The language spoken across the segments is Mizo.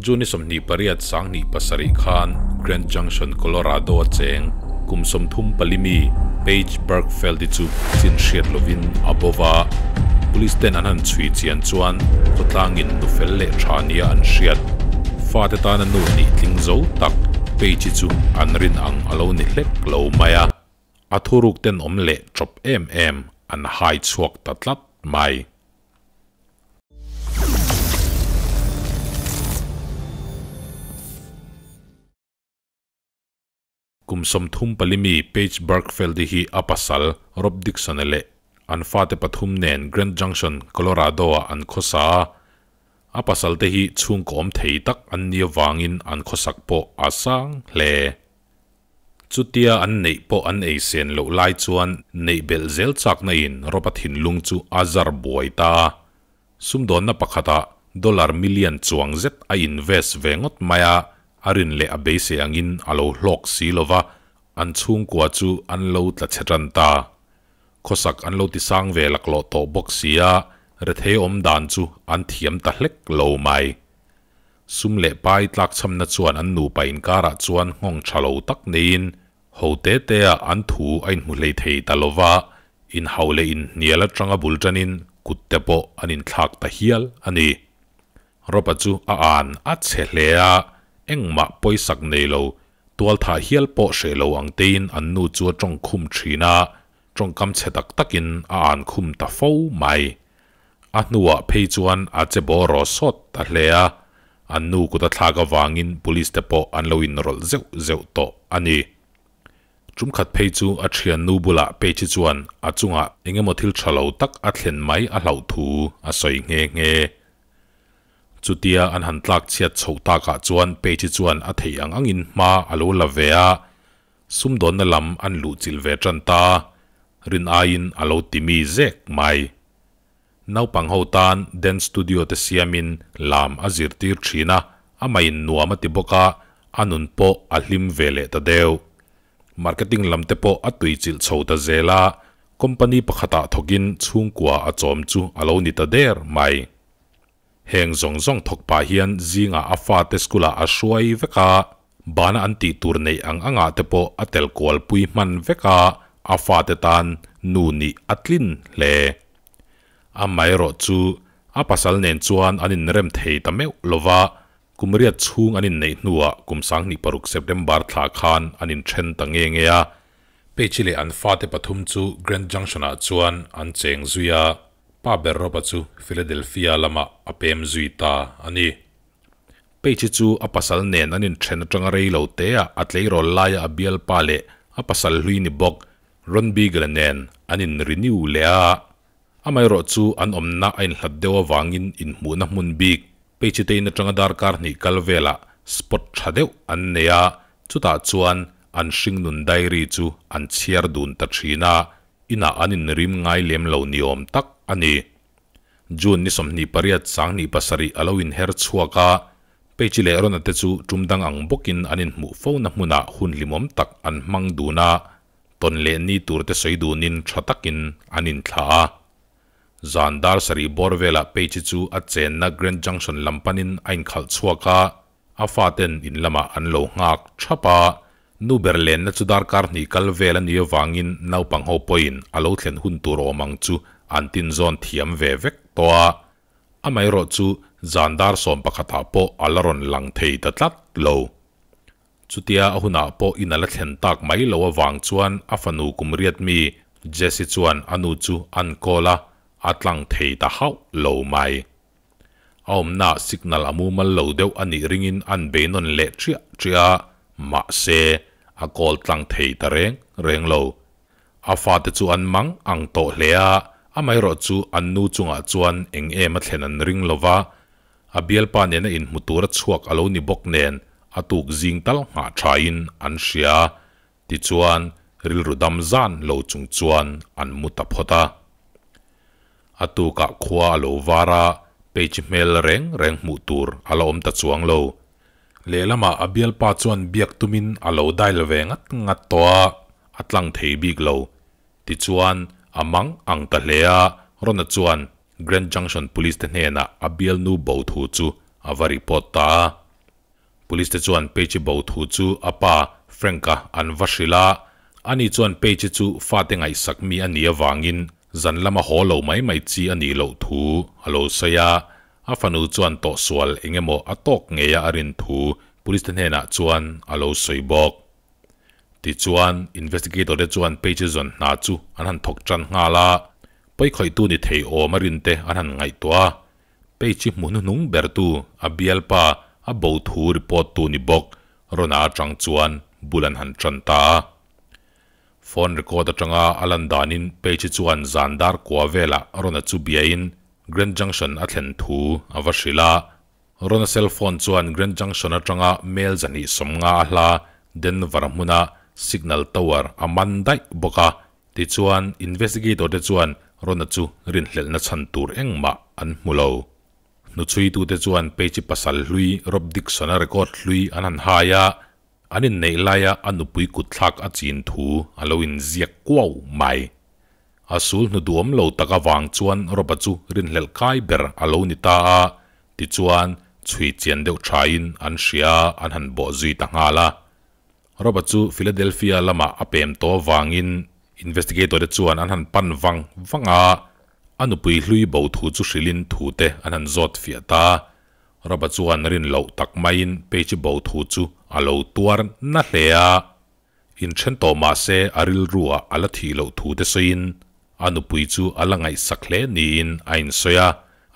June ni 28 27 khan Grand Junction, Colorado a cheng kum 34 mi Paige Birgfeld chu chin hriat lovin a bova. Police ten an han chhui chian chuan khawtlangin nu fel leh tha nia an hriat. Fa te tana nu nih tling zo tak Paige chu an rin ang alo ni hlek lo mai a. A thuruk ten awm leh chawp em em an hai chhuak ta tlat mai. Kum 34 mi Paige Birgfeld hi a pasal Rob Dixon le an fate pathum nen Grand Junction, Colorado a an khosa. A pasal te hi chung kom thei tak an nia wangin an khosak po asang hle. Chutia an nei po an ei sen lo lai chuan nei bel zel chak na in ropa thin lung chu azar buai ta. Sumdon na pakhata dollar million chuang zet a invest vengot maya arin le a beise angin alo hlok si lova an chung kwa chu an lo tla chetan ta. Khosak an lo ti sang ve laklo to bok sia rethe om dan chu an thiam ta hlek lo mai. Sum le pai tlak cham na chuan an nu pa in kara chuan ngong thalo tak nein ho te te a an thu ain mu lei thei talova in haule in niala tanga bultanin kutte po anin thlak ta hial ani. Ropa chu a an a chhelea engma poisak nei lo tual tha hial po she lo ang tein an nu chu tong khum thina tong kam chetak takin a an khum ta fo mai. A hnuwa phei chuan a che bo ro sot ta hlea an nu kuta thlaka wangin police te po an lo in rol zeu zeu to ani. Chumkhat phei chu a thian nu bula pe chi chuan a chunga engemaw thil thalo tak a thlen mai a hlau thu a soi nge nge. Chutia an han tlak chiat chho ta ka chuan pe chi chuan a thei ang angin ma alo la vea sumdon na lam an lu chil ve tran ta rin ain alo timi zek mai. Nau pang ho tan dance studio te siamin lam azir tir thina amain nuama ti boka anun po a hlim vele ta deu. Marketing lam te po atui chil chho ta zela company pakhata thokin chhungkwa a chom chu alo ni ta der mai. Heng zong zong thok pa hian zinga afa te skula a hruai veka bana an ti tur nei ang anga te po atel kwal pui man veka afa te tan nu ni atlin le. A mai ro chu a pasal nen chuan anin rem thei ta meu lova kumriat chung anin nei hnuwa kumsang ni paruk September thla khan anin then ta nge nge a. Pechile an fa te pathum chu Grand Junction a chuan an cheng zuia pa ber ropa chu Philadelphia lama apem zui ta ani. Pechi chu a pasal nen anin then atanga rei lo te a atlei rol laia a bial pa le a pasal hlui ni bok Ron Beagle nen anin renew le a. Amai ro chu an omna ain hlat dewa wangin in hmu na hmun bik pechi te in atanga dar kar ni kalvela spot thadeu an neya chuta chuan an hringnun diary chu an chhiar dun ta thina ina anin rim ngai lem lo niom tak ani. June ni 28 27 alo in her chhuaka pechi le ron ate chu tumdang ang bokin anin hmu fo na hmuna hun limom tak an mang duna ton le ni tur te sei dunin thatakin anin thla. Zandar sari borvela pechi chu a chen na Grand Junction lampanin ain khal chhuaka a faten in lama an lo ngak thapa nu berlen na chudar kar ni kalvela ni wangin nau pang ho poin alo thlen hun tur omang chu an tin zon thiam ve vek toa. Amai ro chu zandar som pakhata po alaron lang thei ta tlat lo. Chutia a huna po inala thlen tak mai lo awang chuan a fanu kumriat mi Jesse chuan anu chu an kola atlang thei ta hau lo mai. Aom na signal amu mal lo deuh ani ringin an beinon le thria thria ma se a kol tlang thei ta reng reng lo. A fa te chu an mang ang to hlea amai ro chu an nu chunga chuan eng em a thlen an ring lova a bial pa nena in hmutura chhuak alo ni bok nen atuk zing tal nga thain an hria ti chuan rilru dam zan lo chung chuan an muta phota. Atuka khua alo vara page mel reng reng mu tur alo om ta chuang lo. Le lama abial pa chuan biak tumin alo dail ve ngat ngat toa atlang thei bik lo. Ti chuan amang ang ta hlea rona chuan Grand Junction Police te hnena abial nu bo thu chu avari pot ta. Police te chuan Paige-i bo thu chu a pa, Frank-a an va hrilh a. Ani chuan Paige-i chu fate ngaihsak mi a nih avangin zan lama haw lo mai mai chi a nih loh thu a lo sawi a. A fanu chuan tawhsual eng emaw a tawk ngeia a rin thu Police te hnenah chuan a lo sawi bawk. Tichuan, investigator te chuan Paige-i zawn hna chu an han thawk tan nghal a. Pawikhawihtu ni thei awm a rin te an han ngaihtuah a. Page-i hmu hnuhnung bertu a bialpa a bo thu report tu ni bawk Rona atang chuan bul an han tan ta a. Phone record atanga a lan danin Page-i chuan zan dar kua velah Rona chu biain Grand Junction a thlen thu a va hrilh a. Rona cell phone chuan Grand Junction atanga mel 250 a hla Denver hmuna signal tower a man daih bawk a. Tichuan, investigator te chuan Rona chu rinhlelhna chhan tur engmah an hmu lo. Hnuchhuitute chuan Paige pasal hlui Rob Dixon-a record hlui an han hai a, an inneih laia a nupui kutthlak a chin thu a lo inziak kuau mai. A sul hnu duhawm lo tak avang chuan Rob-a chu rinhlelh kai ber a lo ni ta a, tichuan chhui chian deuh thain an hria an han bawh zui ta nghal a. Rob-a chu Philadelphia lamah a pem tawh avangin investigator te chuan an han pan vang vang a, a nupui hlui bo thu chu hrilhin thu te an han zawt fiah ta. Rob-a chuan rin loh tak maiin Paige bo thu chu a lo tuar na hle a, inthen tawh mah se a rilruah a la thih loh thu te sawiin a nupui chu a la ngaihsak hle niin a insawi a,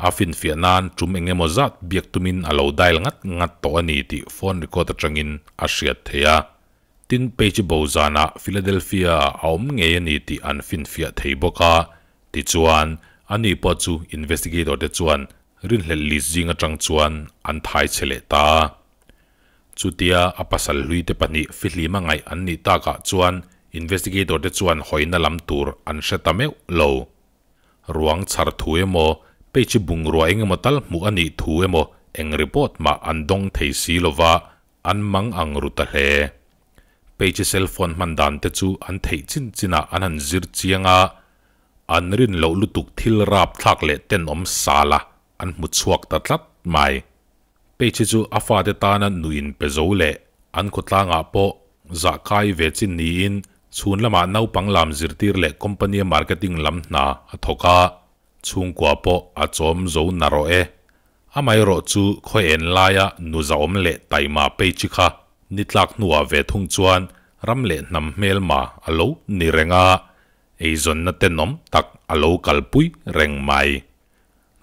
a finfiah nan tum eng emaw zat biak tumin a lo dial ngat ngat tawh a ni tih phone record atangin a hriat theih a. Tin, Paige bo zanah Philadelphia-ah a awm ngei a ni tih an finfiah thei bawk a, tichuan, ani pawh chu investigator te chuan rinhlelh list zing atang chuan an thai che leh ta a. Chutia a pasal hluite pahnih fihlima ngaih an nih takah chuan investigator te chuan hawina lam tur an hre ta meuh lo. Ruang chhar thu emaw, page bungrua eng emaw tal hmuh a nih thu emaw eng report mah an dawng thei si lova an mang ang ru ta hle. Page cellphone hman dan te chu an theih chin chinah an han zir chiang a, an rin loh lutuk thil rap thlak leh tenawm sala an hmu chhuak ta tlat mai. Page chu a fate tana nuin pe zo leh an khawtlangah pawh zah kai ve chin niin chhun lamah naupang lam zirtir leh company-a marketing lam hna a thawk a, chhungkua pawh a chawm zo na rawh e. Amaherawh chu khawi en laia nu zahawm leh taima Page kha ni tlak hnuah ve thung chuan ram leh hnam hmelma a lo ni reng a, eizawnna tenawm tak a lo kalpui reng mai.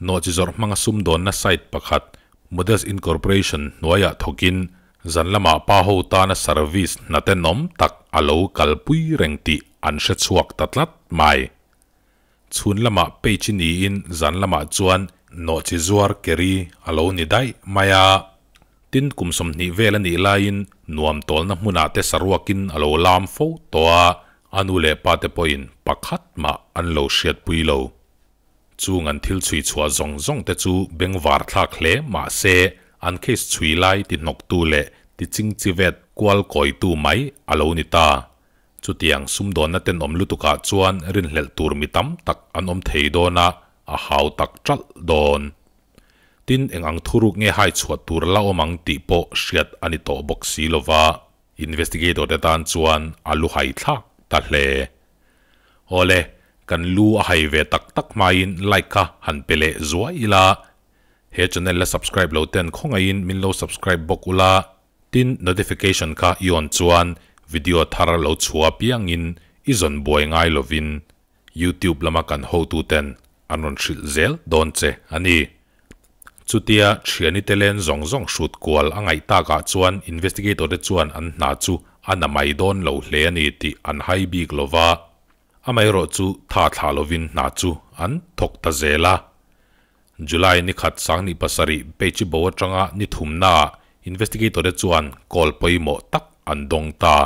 Nawhchi zawrh hmanga sumdawnna site pakhat Models Incorporation hnuaiah thawkin zan lamah pa ho tana service hna tenawm tak a lo kalpui reng tih an hre chhuak ta tlat mai. Chhun lamah page niin zan lamah chuan nawhchi zuar keri a lo ni daih mai a. Tin kum 20 vel a nih laiin nuam tawlna hmunah te saruakin a lo lam fo tawh a, a nu leh pa te pawhin pakhat mah an lo hriatpui lo. Chung an thil chhui chhuah zawng zawng te chu bengvar thlak hle mah se an case chhui lai ti hnawktu leh ti ching chi vet kual kawitu mai a lo ni ta. Chutiang sumdawnna tenawm lutukah chuan rinhlelh tur mi tam tak an awm thei dawn a, a hau tak ṭalh dawn. Tin, eng ang thuruk nge hai chhuah tur la awm ang tih pawh hriat a ni tawh bawk si lova, investigator te tan chuan a lu hai thlak ta hle. Awle, kan lu a hai ve tak tak hmain like kha han pe leh zuai ila. He channel la subscribe lo ten khawngaihin min lo subscribe bawk ula, tin notification kha i on chuan video thar lo chhuah piangin i zawn buai ngai lovin YouTube lama kan hotu ten an rawn hrilh zel dawn che a ni. Chutia thiani te len zawng zawng hrut kual a ngaih takah chuan investigator te chuan an hna chu a na mai dawn lo hle a ni tih an hai bik lova, amaherawh chu tha thlah lovin hna chu an thawk ta zel a. July ni khat 2007 Page bo atanga ni thumnaah investigator te chuan call pawimawh tak an dawng ta.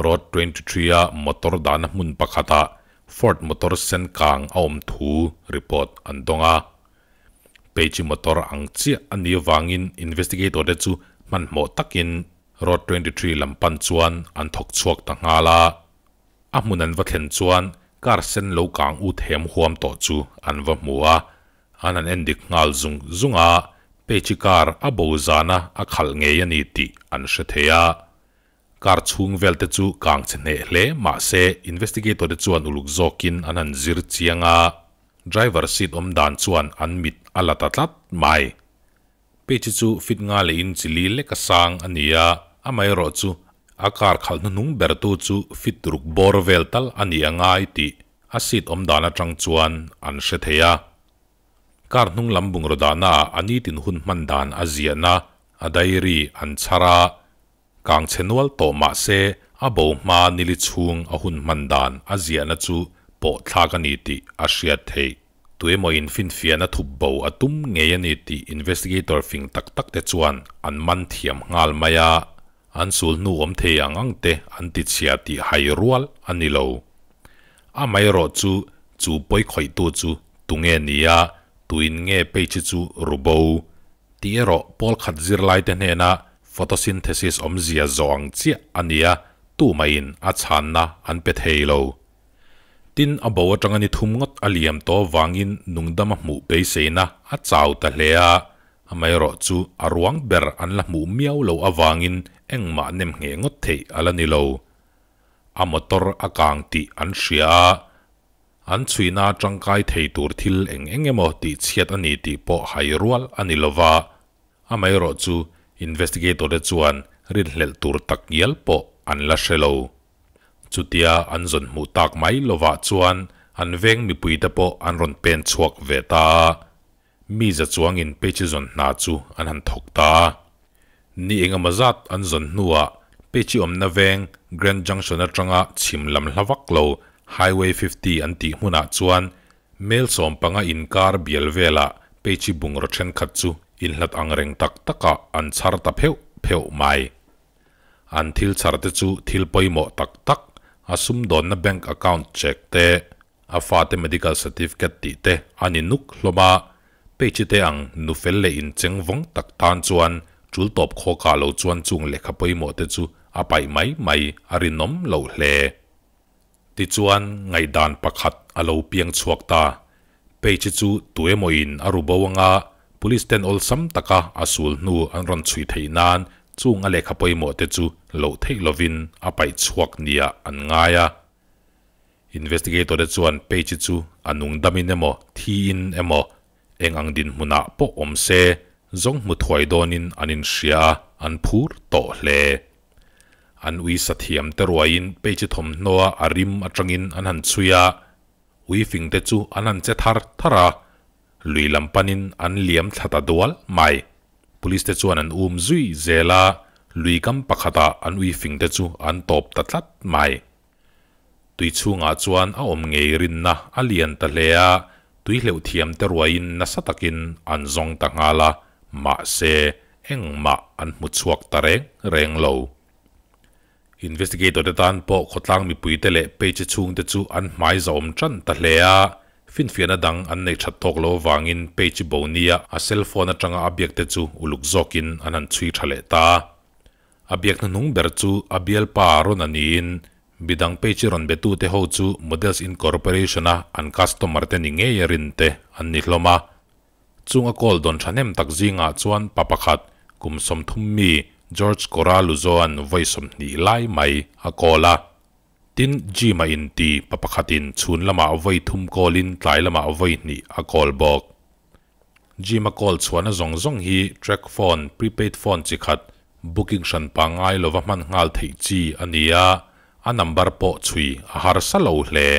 Road 23 a motor dahna hmun pakhatah Ford motor sen kang a awm thu report an dawng a. Page motor ang chiah a nih avangin investigator te chu hmanhmawh takin Road 23 lam pan chuan an thawk chhuak ta nghal a. A hmun an va thlen chuan car sen lo kang ut hem huam tawh chu an va hmu a, an han en dik nghal zung zung a. Page-i car a bo zana a khalh ngei a ni tih an hre thei a. Car chhung vel te chu kang che hneh hle mah se investigator te chuan uluk zawkin an han zir chiang a, driver seat awm dan chuan an mit a la ta tlat mai. Page chu fit nga leh in chili lek a sang a ni a, amaherawh chu a car khalh hnuhnung ber tu chu fit ruk bawr vel tal a ni a ngai tih a seat awm dan atang chuan an hre thei a. Car hnung lam bungraw dahna ah a nitin hun hman dan a ziahna a diary an chhar a, kang chhe nual tawh mah se a bo hma nili chhung a hun hman dan a ziahna chu pawh thlak a ni tih a hriat theih. Tuemaw in finfiahna thup bo a tum ngei a ni tih investigator fing tak tak te chuan an man thiam nghal mai a, an sul hnu awm thei ang ang te an ti chhia tih hai rual a ni lo. Amaherawh chu chu pawi khawihtu chu tunge nia tuin nge page chu ru bo tih erawh pawl khat zirlaite hnena photosynthesis awmzia zawh ang chiah a nia tumahin a chhanna an pe thei lo. Tin, a bo atanga ni thum ngawt a liam tawh vangin nungdama hmuh beiseina a chau ta hle a, amaherawh chu a ruang ber an la hmuh miau loh avangin engmah nem ngheh ngawt theih a la ni lo. A motor a kang tih an hria a, an chhuina tangkai thei tur thil eng eng emaw tih chhiat a ni tih pawh hai rual a ni lova, amaherawh chu investigator te chuan rinhlelh tur tak ngial pawh an la hre lo. Chutia an zawn hmuh tak mai lovah chuan an veng mipuite pawh an rawn pen chhuak ve ta a, mi za chuangin Peichi zawn hna chu an han thawk ta a. Ni engemaw zat an zawn hnuah Peichi awmna veng Grand Junction atanga chhim lam hla vak lo Highway 50 an tih hmunah chuan mel 15 inkar bial velah Peichi bungraw thenkhat chu inhlat angreng tak takah an chhar ta pheuh pheuh mai. An thil chhar te chu thil pawimawh tak tak, a sumdawnna bank account check te, a fate medical certificate tih te a ni nuk hlawm a, page te ang nu fel leh incheng vawng tak tan chuan tul tawp khaw kah lo chuan chung lehkha pawimawh te chu a paih mai mai a rinawm loh hle. Tichuan ngaihdan pakhat a lo piang chhuak ta. Page chu tuemaw-in a ru bo anga police ten awlsam taka a sul hnu an rawn chhui theih nan chung a lehkha pawimawh te chu loh theih lovin a paih chhuak nia an ngai a. Investigator te chuan Page chu a nung damin emaw thiin emaw eng ang dinhmunah pawh awm se zawng hmu thuai dawnin an inhria a, an phur tawh hle. An ui sa thiam te ruaiin Page thawmhnaw a rim atangin an han chhui a, ui fing te chu an han che thar thar a, lui lam panin an liam thla ta dual mai. Police te chuan an um zui zel a, lui kam pakhatah an ui fing te chu an tawp ta tlat mai. Tui chhungah chuan a awm ngei rinna a lian ta hle a, tui hleuh thiam te ruaiin nasa takin an zawng ta nghal a, mahse engmah an hmu chhuak ta reng reng lo. Investigator te tan pawh khawtlang mipui te leh page chhung te chu an hmai zahawm tan ta hle a, finfiahna dang an nei that tawk lo avangin page bo nia a cellphone atanga a biak te chu uluk zawkin an han chhui tha leh ta. A biak hnuhnung ber chu a bialpa rawn a niin midang page rawn betu te ho chu Models Incorporation a an customer te ni ngei a rin te an ni hlawm a. Chung a call dawn thahnem tak zingah chuan pa pakhat kum 30 mi George Coraluzzo-a'n vawi 20 lai mai a call a. Tin, Jim-a inti pa pakhatin chhun lamah vawi thum call-in tlai lamah vawi hnih a call bawk. Jim-a call chhuahna zawng zawng hi track phone, prepaid phone chi khat, booking hran pangngai lova hman nghal theih chi a ni a, a number pawh chhui a harsa lo hle.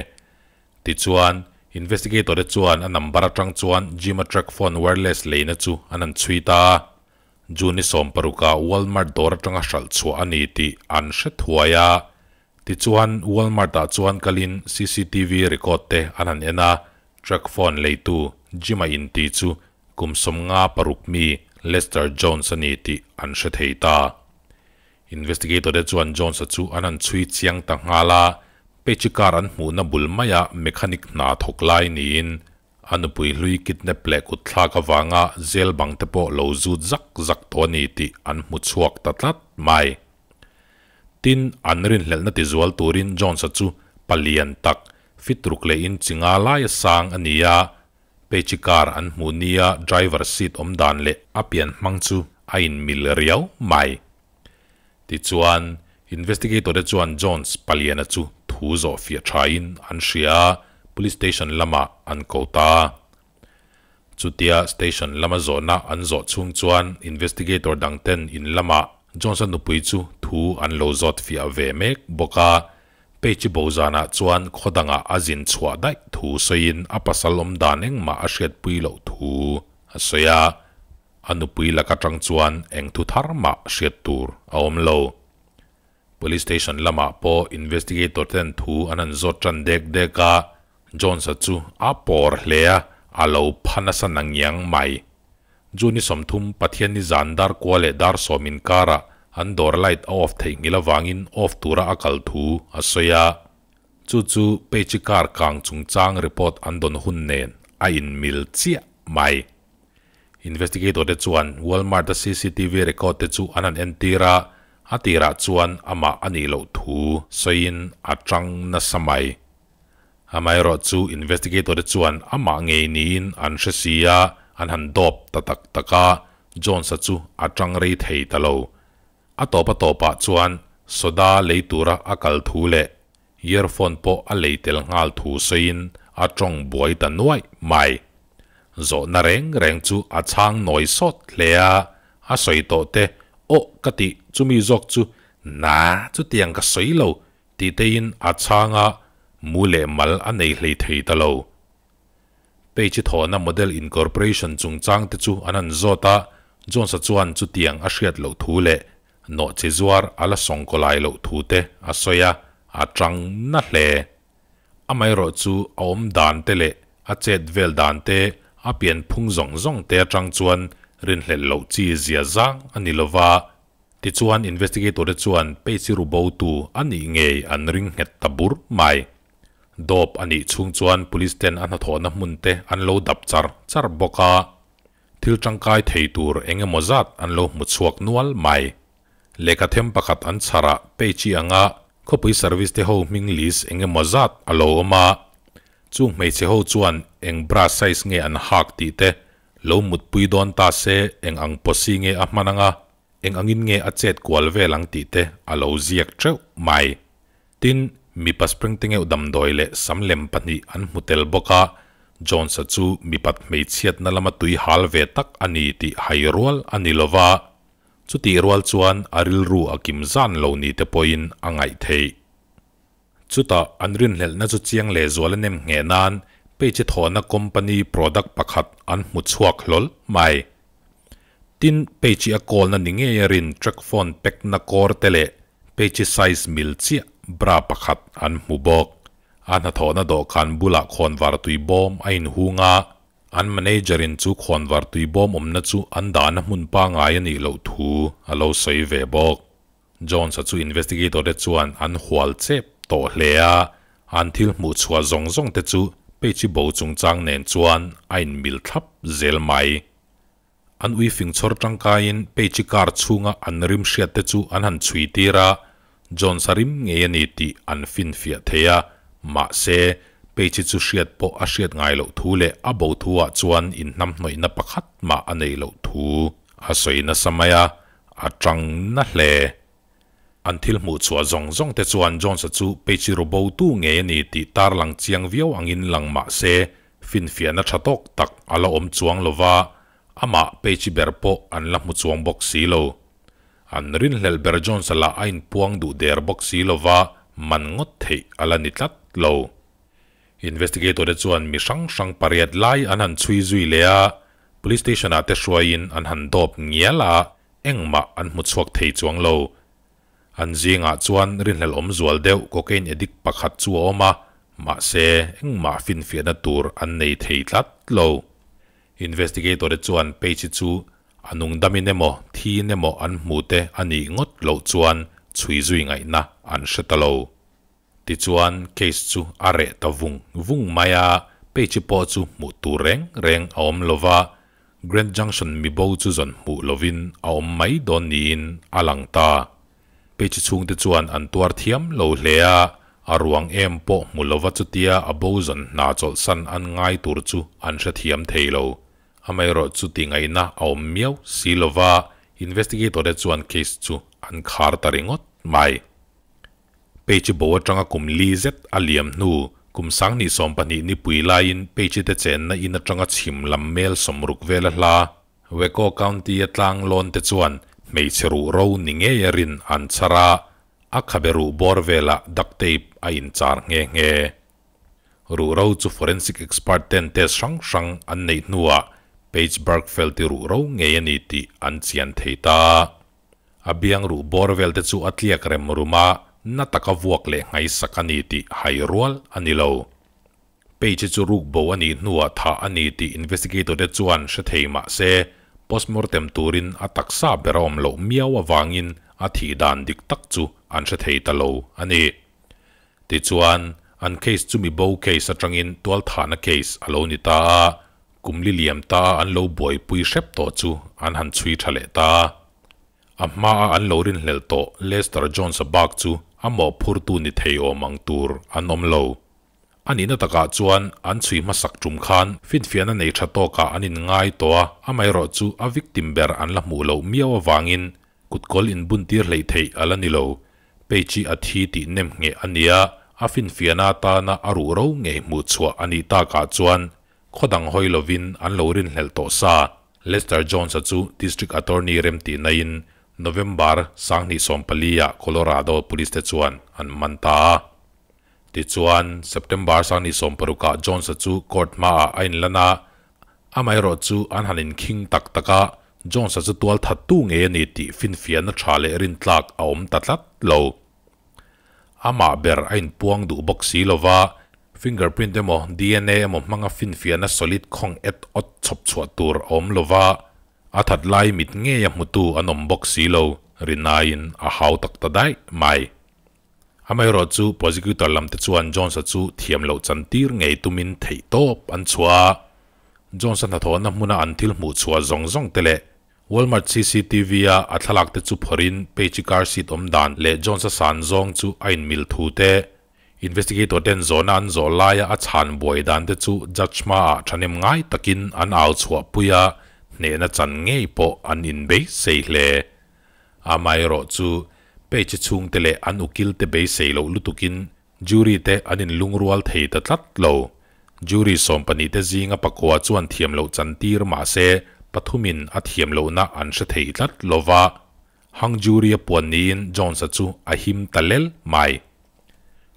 Tichuan, investigator te chuan a number atang chuan Jim-a track phone wireless leina chu an han chhui ta a. June ni 16-ah Walmart dawr atanga hralh chhuah a ni tih an hre thuai a. Tichuan, Walmart-ah chuan kalin CCTV record te an han en a, track phone leitu Jim-a inti chu kum 56 mi Lester Jones a ni tih an hre thei ta. Investigator te chuan Jones-a chu an han chhui chiang ta nghal a, page car an hmuhna bul maia mechanic hna thawk lai niin a nupui hlui kidnap leh kut thlak avanga zel bang te pawh lo zut zak zak tawh a ni tih an hmu chhuak ta tlat mai. Tin, an rinhlelhna tizual turin Jones-a chu palian tak, fit ruk leh in chinga laia sang a ni a. Page-i car an hmuh nia driver seat awm dan leh a pian hmang chu a inmil riau mai. Tichuan, investigator te chuan Jones paliana chu thu zawh fiah thain an hria a, police station lamah an ko ta. Chutia station lama zawhna an zawh chhung chuan investigator dang ten in lamah Jones-a nupui chu thu an lo zawt fiah ve mek bawk a. Page-i bo zanah chuan khaw dangah a zin chhuah daih thu sawiin a pasal awm dan engmah a hriatpui loh thu a sawi a. A nupui lak atang chuan eng thu thar mah hriat tur a awm lo. Police station lamah pawh investigator ten thu an han zawt tan dek dek a, Jones-a chu a pawr hle a, a lo pha nasa na ngiang mai. June 30 Pathianni zan dar kua leh dar sawm inkarah an dawr light a off theih nghilh avangin off tura a kal thu a sawi a. Chu chu Page-i car kang chungchang report an dawn hun nen a inmil chiah mai. Investigator te chuan Walmart-a cctv record te chu an han entir a, a tirah chuan amah a nih loh thu sawiin a tang nasa mai. Amaherawh chu investigator te chuan amah ngei niin an hre si a, an han dawp ta tak tak a, Jones-a chu a tang rei thei ta lo. A tawp a tawpah chuan soda lei tura a kal thu leh Earphone pawh a lei tel nghal thu sawiin a tawng buai ta nuaih mai. Zawhna reng reng chu a chhang nawi sawt hle a, a sawi tawh te, Aw ka tih chumi zawk chu na chutiang ka sawi lo tih teiin a chhang a, mu leh mal a nei hlei thei ta lo. Page thawhna Model Incorporation chungchang te chu an han zawt a, Jones-a chuan chutiang a hriat loh thu leh Nawhchi zuar a la sawngkaw lai loh thu te a sawi a, a tang na hle. Amaherawh chu a awm dan te leh a chet vel dan te, a pian phung zawng zawng te atang chuan rinhlelh loh chi zia zang a ni lo va. Tichuan investigator te chuan Peichi ru bo tu a nih ngei an ring nghet ta bur mai. Dawp a nih chhung chuan police ten a hnathawhna hmun te an lo dap char char bawk a. Thil tangkai thei tur eng emaw zat an lo hmu chhuak nual mai. Lehkha them pakhat an chhar a, page-i anga khawpui service te ho hming list eng emaw zat a lo awm a. Chung hmeichhe ho chuan eng bra size nge an hak tih te lo mutpui dawn ta se eng ang pawsi nge a hman anga, eng angin nge a chet kual vel ang tih te a lo ziak teuh mai. Tin, mipa Springtengeuh damdawi leh sam lem pahnih an hmu tel bawk a, Jones-a chu mipat hmeichhiatna lama tui hal ve tak a ni tih hai rual a ni lo va, chutih rual chuan a rilru a kim zan lo ni te pawhin a ngaih theih. Chutah an rinhlelhna chu chiang leh zual a nem ngheh nan Page thawhna company product pakhat an hmu chhuak hlawl mai. Tin, Page-i a kawlna ni ngei a rin track phone pack na kawr te leh Page-i size mil chiah bra pakhat an hmu bawk. A hnathawhna dawhkan bulah khawnvar tui bawm a inhung a, an manager in chu khawnvar tui bawm awmna chu an dahna hmun pangai a nih loh thu a lo sawi ve bawk. Jones-a chu investigator te chuan an hual chep tawh hle a, an thil hmuh chhuah zawng zawng te chu Page-i bo chungchang nen chuan a inmil thlap zel mai. An ui fing chhawr tangkaiin Page-i car chhunga an rim hriat te chu an han chhui tir a, Jones-a rim ngei a ni tih an finfiah thei a, mahse, Page-i chu hriat pawh a hriat ngai loh thu leh a bo thu-ah chuan inhnamhnawihna pakhat mah a nei loh thu a sawi nasa mai a, a tang na hle. An thil hmuh chhuah zawng zawng te chuan Jones-a chu Page-i ru bo tu ngei a ni tih tarlang chiang viau angin lang mah se, finfiahna tha tawk tak a la awm chuang lo va, amah Page-i ber pawh an la hmu chuang bawk si lo. An rinhlelh ber Jones-a lah a inpuang duh der bawk si lo va, man ngawt theih a la ni tlat lo. Investigator te chuan mi hrang hrang pariat lai an han chhui zui leh a, Police station-ah te hruaiin an han dawp ngial a, engmah an hmu chhuak thei chuang lo. An zingah chuan rinhlelh awm zual deuh cocaine addict pakhat chu a awm a, mahse engmah finfiahna tur an nei thei tlat lo. Investigator te chuan Page-i chu a nungdamin emaw thiin emaw an hmu te a nih ngawt loh chuan chhui zui ngaihna an hre ta lo. Tichuan case chu a reh ta vung vung mai a, Page-i pawh chu hmuh tur reng reng a awm lo va, Grand Junction mibo chu zawn hmuh lovin a awm mai dawn niin a lang ta. Page-i chhungte chuan an tuar thiam lo hle a, A ruang em pawh hmu lova chutia a bo zawn hna chawlhsan an ngai tur chu an hrethiam thei lo. Amaherawhchu tingaihna a awm miau si lova investigator te chuan case chu an khar ta ringawt mai. Page bo atanga kum li zet a liam hnu kum 2020 nipui laiin Page te chenna in atanga chhim lam mel 60 vela hla Waco County a tlang lawn te chuan hmeichhe ruh ro ni ngei a rin an chhar a, a khabe ruh bawr velah duct tape a inchar nghe nghe. Ruh ro chu forensic expert ten test hrang hrang an neih hnuah Paige Birgfeld i ruh ro ngei a ni tih an chian thei ta. A biang ruh bawr vel te chu a tliak rem rum a, na taka vuak leh nghaisak a ni tih hai rual a ni lo. Page chu ruk bo a nih hnuah thah a ni tih investigator te chuan hre thei mah se, postmortem turin a taksa ber a awm loh miau avangin a thih dan dik tak chu an hre thei ta lo a ni. Tichuan, an case chu mi bo case atangin tualthahna case a lo ni ta a, kum li liam ta a an lo buaipui hrep tawh chu an han chhui tha leh ta. A hmaa an lo rinhlelh tawh Lester Jones-a bak chu a mawhphurtu ni thei awm ang tur an awm lo. A nihna takah chuan an chhui hmasak tum khan finfiahna nei tha tawkah an inngai tawh a, amaherawhchu a victim ber an la hmuh loh miau avangin kutkawl inbuntir hleih theih a la ni lo. Page-i a thi tih nem ngheh a nia, a finfiahna atana a ruh ro ngei hmuh chhuah a nih takah chuan khaw dang hawi lovin an lo rinhlelh tawh sa. Lester Jones-a chu District Attorney remtihnain November 2014-ah Colorado Police te chuan an man ta a. Tichuan, September 2016-ah Jones-a chu court hmaah a inlan a, amaherawhchu an han inkhing tak tak a, Jones-a chu tual thattu ngei a ni tih finfiahna tha leh rintlak a awm ta tlat lo. Amah ber a inpuang duh bawk si lova, fingerprint emaw DNA emaw hmanga finfiahna solid khawng et awt chhawp chhuah tur a awm lova, a that lai mit ngeia hmutu an awm bawk si lo, rinaiin a hau tak ta daih mai. Amaherawhchu prosecutor lam te chuan Jones-a chu thiam loh chantir ngei tumin theih tawp an chhuah a. Jones-a hnathawhna hmuna an thil hmuh chhuah zawng zawng te leh Walmart CCTV-a a thlalak te chu phawrhin Paige-i car seat awm dan leh Jones-a san zawng chu a inmil thu te, investigator ten zawhna an zawh laia a chhan buai dan te chu judge hmaah thahnem ngai takin an au chhuahpui a, hnehna chan ngei pawh an inbeisei hle. Amaherawhchu, Page chhungte leh an ukilte beisei loh lutukin jury te an inlungrual thei ta tlat lo. Jury 12 te zinga pakua chuan thiam loh chantir mah se pathumin a thiam lohna an hre thei tlat lo va. Hung jury a puan niin Jones-a chu a him ta lel mai.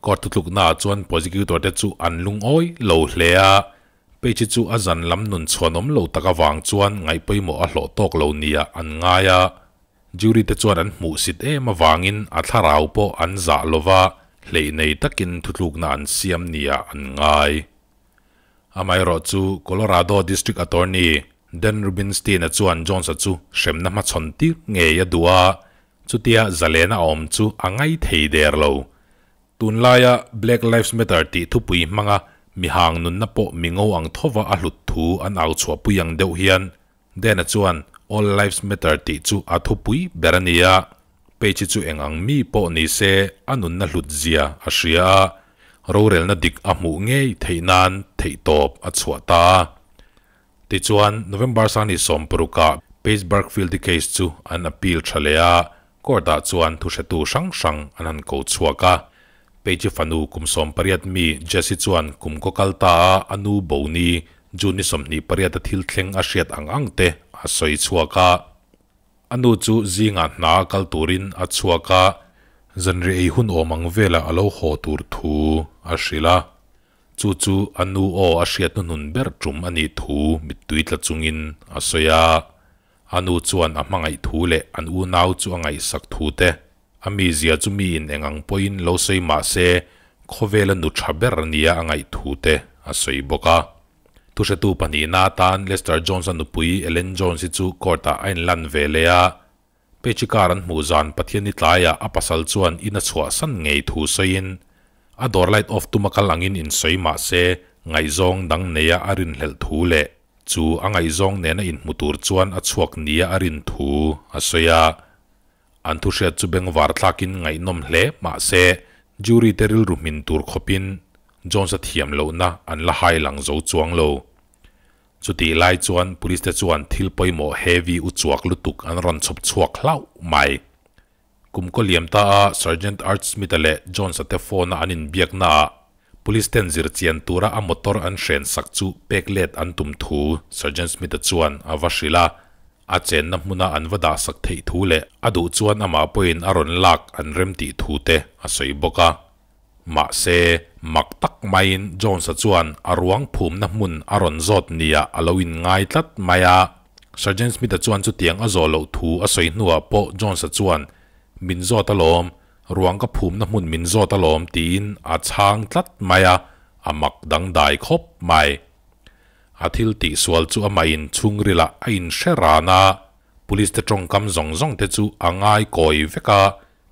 Court thutluknaah chuan prosecutor te chu an lungawi lo hle a, Page chu a zan lam nun chhuanawm lo tak avang chuan ngaihpawimawh a hlawh tawk lo nia an ngai a. Jury te chuan an hmuhsit em avangin a thlarau pawh an zah lova, hleih nei takin thutlukna an siam nia an ngai. Amaherawhchu Colorado District Attorney Dan Rubinstein-a chuan Jones-a chu hremna hmachhawn tir ngei a duh a, chutia zalena a awm chu a ngai thei der lo. Tunlaia Black Lives Matter tih thupui hmanga mihang nunna pawh mingo ang thova a hlut thu an au chhuahpui ang deuh hian Dan-a chuan All Lives Matter tih chu a thupui ber a ni a, Page chu eng ang mi pawh ni se a nunna hlut zia a hria a, rorelna dik a hmuh ngei theih nan theihtawp a chhuah ta a. Tichuan, November 2016-ah Paige Birgfeld-i case chu an appeal tha leh a, court-ah chuan thuhretu hrang hrang an han ko chhuak a. Paige-i fanu kum 18 mi Jessie chuan kum kaw kal ta a a nu bo ni June ni 28 a thil thleng a hriat ang ang te a sawi chhuak a. A nu chu zingah hna a kal turin a chhuak a, zanriah ei hun awm ang velah a lo haw tur thu a hrilh a. Chu chu a nu aw a hriat hnuhnun ber tum a nih thu mittui tla chungin a sawi a. A nu chuan a hmangaih thu leh an unau chu a ngaihsak thu te, a mizia chu miin eng ang pawhin lo sawi mah se khawvela nu tha ber nia a ngaih thu te a sawi bawk a. Thuhretu pahnihna atan Lester Jones-a nupui Ellen Jones-i chu court-ah a inlan ve leh a. Page car an hmuh zan Pathianni tlaiah a pasal chuan in a chhuahsan ngei thu sawiin a dawr light off tuma kal angin insawi mah se ngaihzawng dang neia a rinhlelh thu leh chu a ngaihzawng nena inhmu tur chuan a chhuak nia a rin thu a sawi a. An thuhriat chu bengvar thlakin ngaihnawm hle mah se Jury te rilru hmin tur khawpin Jones-a thiam lohna an la hai lang zo chuang lo. Chutih lai chuan police te chuan thil pawimawh heavy uchuak lutuk an rawn chhawp chhuak hlauh mai. Kum kaw liam ta a Sergeant Art Smith-a leh Jones-a te phone-a an inbiakna ah police ten zir chian tura a motor an hren sak chu pek let an tum thu Sergeant Smith-a chuan a va hrilh a, a chenna hmuna an va dah sak theih thu leh a duh chuan amah pawhin a rawn lak an rem tih thu te a sawi bawk a. Mahse, mak tak maiin Jones-a chuan a ruang phumna hmun a rawn zawt nia a lo inngai tlat mai a. Sergeant Smith-a chuan chutiang a zawh loh thu a sawi hnuah pawh Jones-a chuan, Min zawt alawm, ruang ka phumna hmun min zawt alawm tiin a chhang tlat mai a, a mak dangdai khawp mai. A thil tihsual chu amah in chhungrilah a inhre ran a, Police te tawngkam zawng zawng te chu a ngai kawi vek a,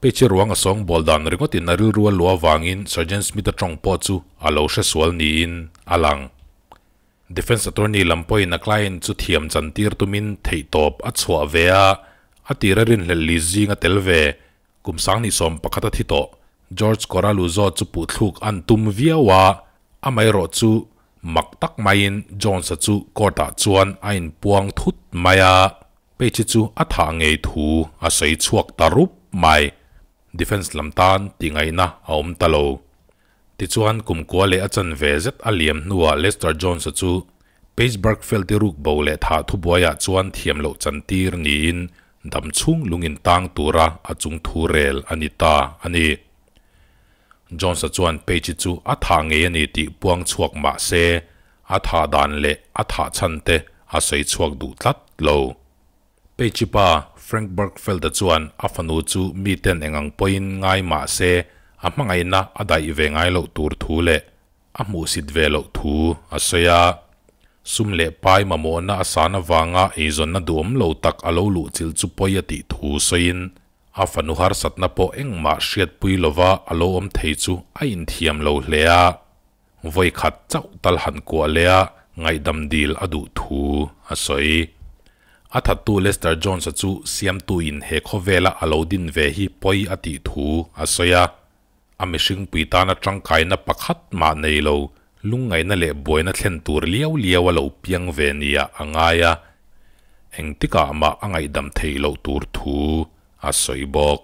Peiche ruang a sawng bawl dan ringawtin a rilru a luah avangin Sergeant Smith-a tawng pawh chu a lo hre sual niin a lang. Defence attorney lam pawhin a client chu thiam chantir tumin theihtawp a chhuah ve a, a tira rinhlelh li zing a tel ve. Kum sangni 11 a thi tawh. George Coraluzzo chu puhthluk an tum viau a, amaherawh chu mak tak maiin Jones-a chu court-ah chuan a inpuang thut mai a, Page chu a thah ngei thu a sawi chhuak ta rup mai. Defence lam tan tingaihna a awm ta lo. Tichuan kum kua leh a chanve zet a liam hnuah Lester Jones-a chu Paige Birgfeld-i ruk bo leh thah thubuaiah chuan thiam loh chantir niin dam chhung lungin tang tura a chung thu rel a ni ta a ni. Jones-a chuan Paige-i chu a thah ngei a ni tih puang chhuak mah se a thah dan leh a thah chhan te a sawi chhuak duh tlat lo. Peichi pa Frank Birgfeld-a chuan a fanu chu miten eng ang pawhin ngai mah se a hmangaihna a daih ve ngai loh tur thu leh a hmuhsit ve loh thu a sawi a. Sum leh pai mamawhna a san avanga eizawnna duhawm lo tak a lo luhchilh chu pawi a tih thu sawiin a fanu harsatna pawh engmah hriatpui lova a lo awm thei chu a inthiam lo hle a. Vawi khat chauh tal han kuah leh a ngaihdam dil a duh thu a sawi. A thattu Lester Jones-a chu siamtuin he khawvela a lo din ve hi pawi a tih thu a sawi a. A mihringpui tana tangkaina pakhat mah nei lo, lungngaihna leh buaina thlen tur liau liau a lo piang ve nia a ngai a, engtikah mah a ngaihdam theih loh tur thu a sawi bawk.